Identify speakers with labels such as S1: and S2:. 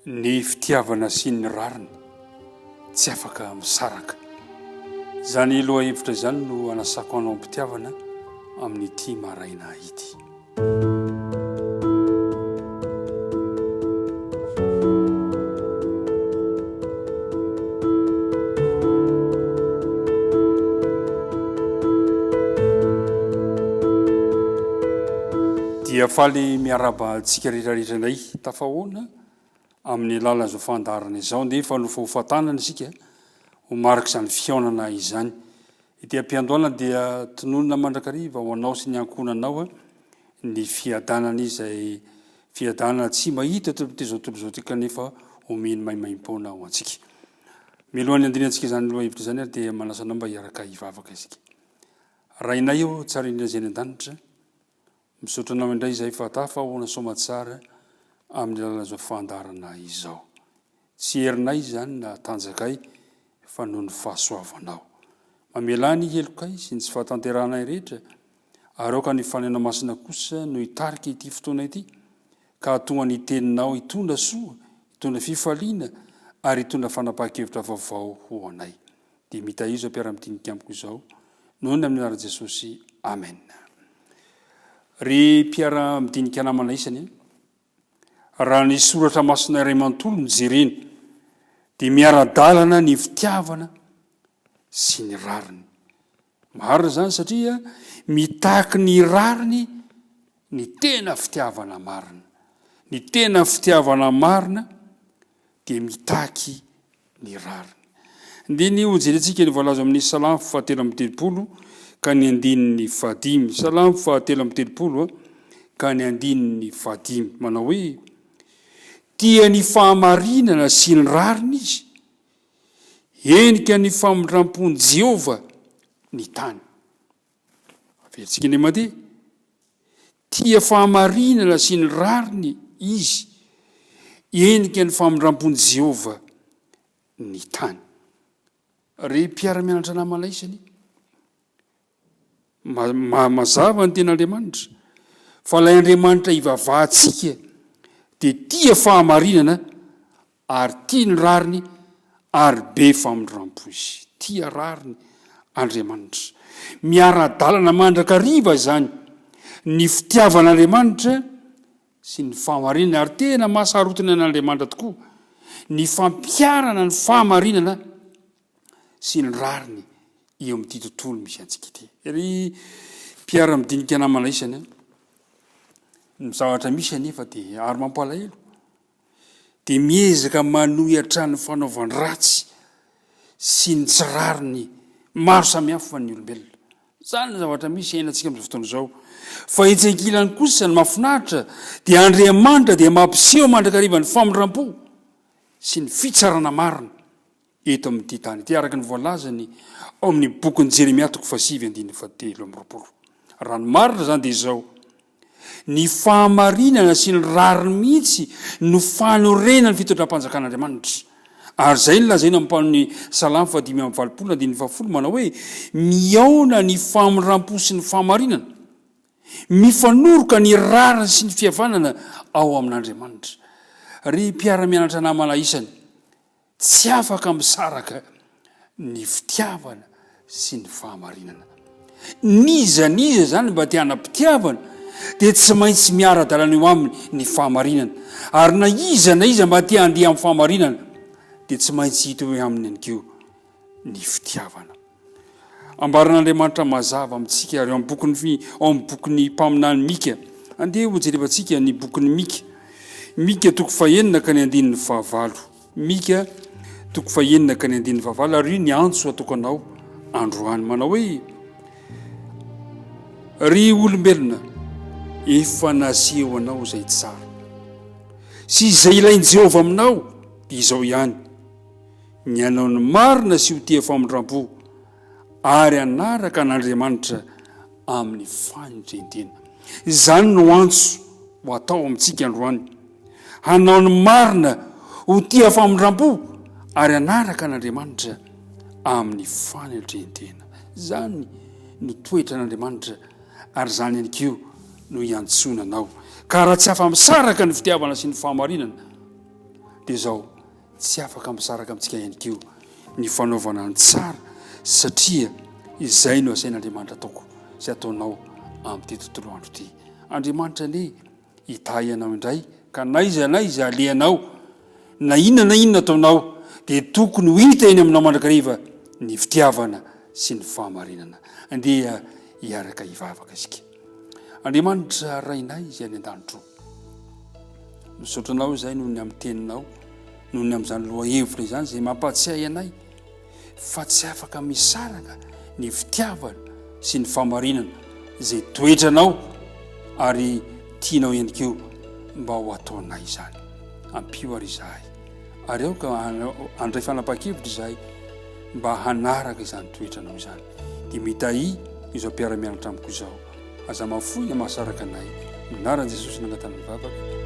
S1: Ny fitiavana sy ny rariny tsy afaka misaraka. Izany lohahevitra izany no anasako anao am-pitiavana amin'ity maraina ity. Dia faly miarahaba antsika rehetra rehetra indray tafahoana amin'ny alalan'izao fandaharana izao. Ndeha hifanofahofa-tanana isika ho marik'izany fihaonana izany. Ety am-piandohana dia tononina mandrakariva ho anao sy ny ankohonanao ny fiadanana izay fiadanana tsy mba hita eto amin'ity izao tontolo izao ity kanefa omeny maimaimpoana ho antsika. Mialohan'ny handinihantsika izany lohahevitra izany ary dia manasa anao mba hiaraka hivavaka isika. Rainay ô, tsara indrindra izay any an-danitra, misaotra anao indray izahay fa tafahoana soamatsara amin'ny alalan'izao fandaharana izao. Tsy herinay izany na tanjakay fa noho ny fahasoavanao. Mamelà ny helokay sy ny tsy fahatanterahanay rehetra ary aoka ny Fanahinao Masina kosa no hitarika ity fotoana ity ka hahatonga ny Teninao hitondra soa, hitondra fifaliana ary hitondra fanapahan-kevitra vaovao ho anay. Dia mitahizo mpiara-midinika amiko izao noho ny amin'ny anaran'i Jesosy. Amen. Ry mpiara-midinika namana isany a! Raha ny soratra masina iray manontolo no jerena dia miara-dalana ny fitiavana sy ny rariny. Marina izany satria mitaky ny rariny ny tena fitiavana marina. Ny tena fitiavana marina dia mitaky ny rariny. Andininy hojerentsika ny voalaza amin'ny Salamo fahatelo amby 30 ka ny andininy fahadimy. Salamo fahatelo amby 30 ka ny andininy fahadimy. Manao hoe, Tia ny fahamarinana sy ny rariny izy, henika ny famindram-pon'i Jehovah ny tany. Averintsika indray mandeha. Tia fahamarinana sy ny rariny izy. Henika ny famindram-pon'i Jehovah ny tany. Ry mpiara-mianatra namana isany, mazava ny tenin'Andriamanitra fa ilay Andriamanitra ivavahantsika dia tia fahamarinana Ary tia ny rariny ary be famindrampo izy. Tia rariny Andriamanitra. Miara-dalana mandrakariva izany ny fitiavan'Andriamanitra sy ny fahamarinana ary tena mahasarotiny an'Andriamanitra tokoa ny fampiharana ny fahamarinana sy ny rariny eo amin'ity tontolo misy antsika ity. Ry mpiara-midinika namana isany a, ny zavatra misy anefa dia ary mampalahelo dia miezaka manohy hatrany ny fanaovan-dratsy sy ny tsy rariny maro samihafa ny olombelona. Izany ny zavatra misy iainantsika amin'izao fotoana izao. Fa etsy ankilany kosa ny mahafinaritra dia Andriamanitra dia mampiseho mandrakariva ny famindram-po sy ny fitsarana marina eto amin'ity tany ity, araka ny voalazany ao amin'ny bokin'i Jeremia toko fahasivy andininy fahatelo amby 20. Raha ny marina izany dia izao, ny fahamarinana sy ny rariny mihitsy no fanorenan'ny fitondram-panjakan'Andriamanitra. Ary izay no lazaina amin'ny Salamo fahadimy amby 80 andininy fahafolo manao hoe, Mihaona ny famindram-po sy ny fahamarinana, mifanoroka ny rariny sy ny fihavanana ao amin'Andriamanitra. Ry mpiara-mianatra namana isany, Tsy afaka misaraka ny fitiavana sy ny fahamarinana. N'iza n'iza izany mba te hanam-pitiavana dia tsy maintsy miara-dalana eo aminy ny fahamarinana. Ary na iza na iza mba te handeha amin'ny fahamarinana dia tsy maintsy hita eo aminy ihany koa ny fitiavana. Ambaran'Andriamanitra mazava amintsika ary ao amin'ny bokin'ny ao amin'ny bokin'ny mpaminany Mika. Andeha hojerevantsika ny bokin'i Mika. Mika toko fahenina ka ny andininy fahavalo. Mika toko fahenina ka ny andininy fahavalo ary io ny antso ataoko anao androany manao hoe Ry olombelona, efa naseho anao izay tsara sy izay ilain'i Jehovah aminao dia izao ihany Ny hanao ny marina sy ho tia famindram-po ary hanaraka an'Andriamanitra amin'ny fanetren-tena. Izany no antso ho atao amintsika androany. Hanao ny marina, ho tia famindram-po ary hanaraka an'Andriamanitra amin'ny fanetren-tena. Izany no toetran'Andriamanitra ary izany ihany koa no iantsoana anao. Ka raha tsy afa-misaraka ny fitiavana sy ny fahamarinana, Dia izao, tsy afaka misaraka amintsika ihany koa ny fanaovana ny tsara satria izay no asain'Andriamanitra ataoko sy ataonao amin'ity tontolo andro ity. Andriamanitra anie hitahy anao indray ka n'aiza n'aiza alehanao na inona na inona ataonao dia tokony ho hita eny aminao mandrakariva ny fitiavana sy ny fahamarinana. Andeha hiaraka hivavaka isika. Andriamanitra Rainay izay any an-danitro. Misaotra anao izay noho ny amin'ny teninao, noho ny amin'izany lohahevitra izany izay mampahatsiahy anay fa tsy afaka misaraka ny fitiavana sy ny famarinana izay toetranao ary tianao ihany koa mba ho ataonay izany. Ampio ary izahay. Ary aoka handray fanapahan-kevitra izahay mba hanaraka izany toetranao izany. Dia mitahia izao mpiara-mianatra amiko izao. Aza mahafoy na mahasaraka anay. Amin'ny anaran'i Jesosy nangatana ny vavaka.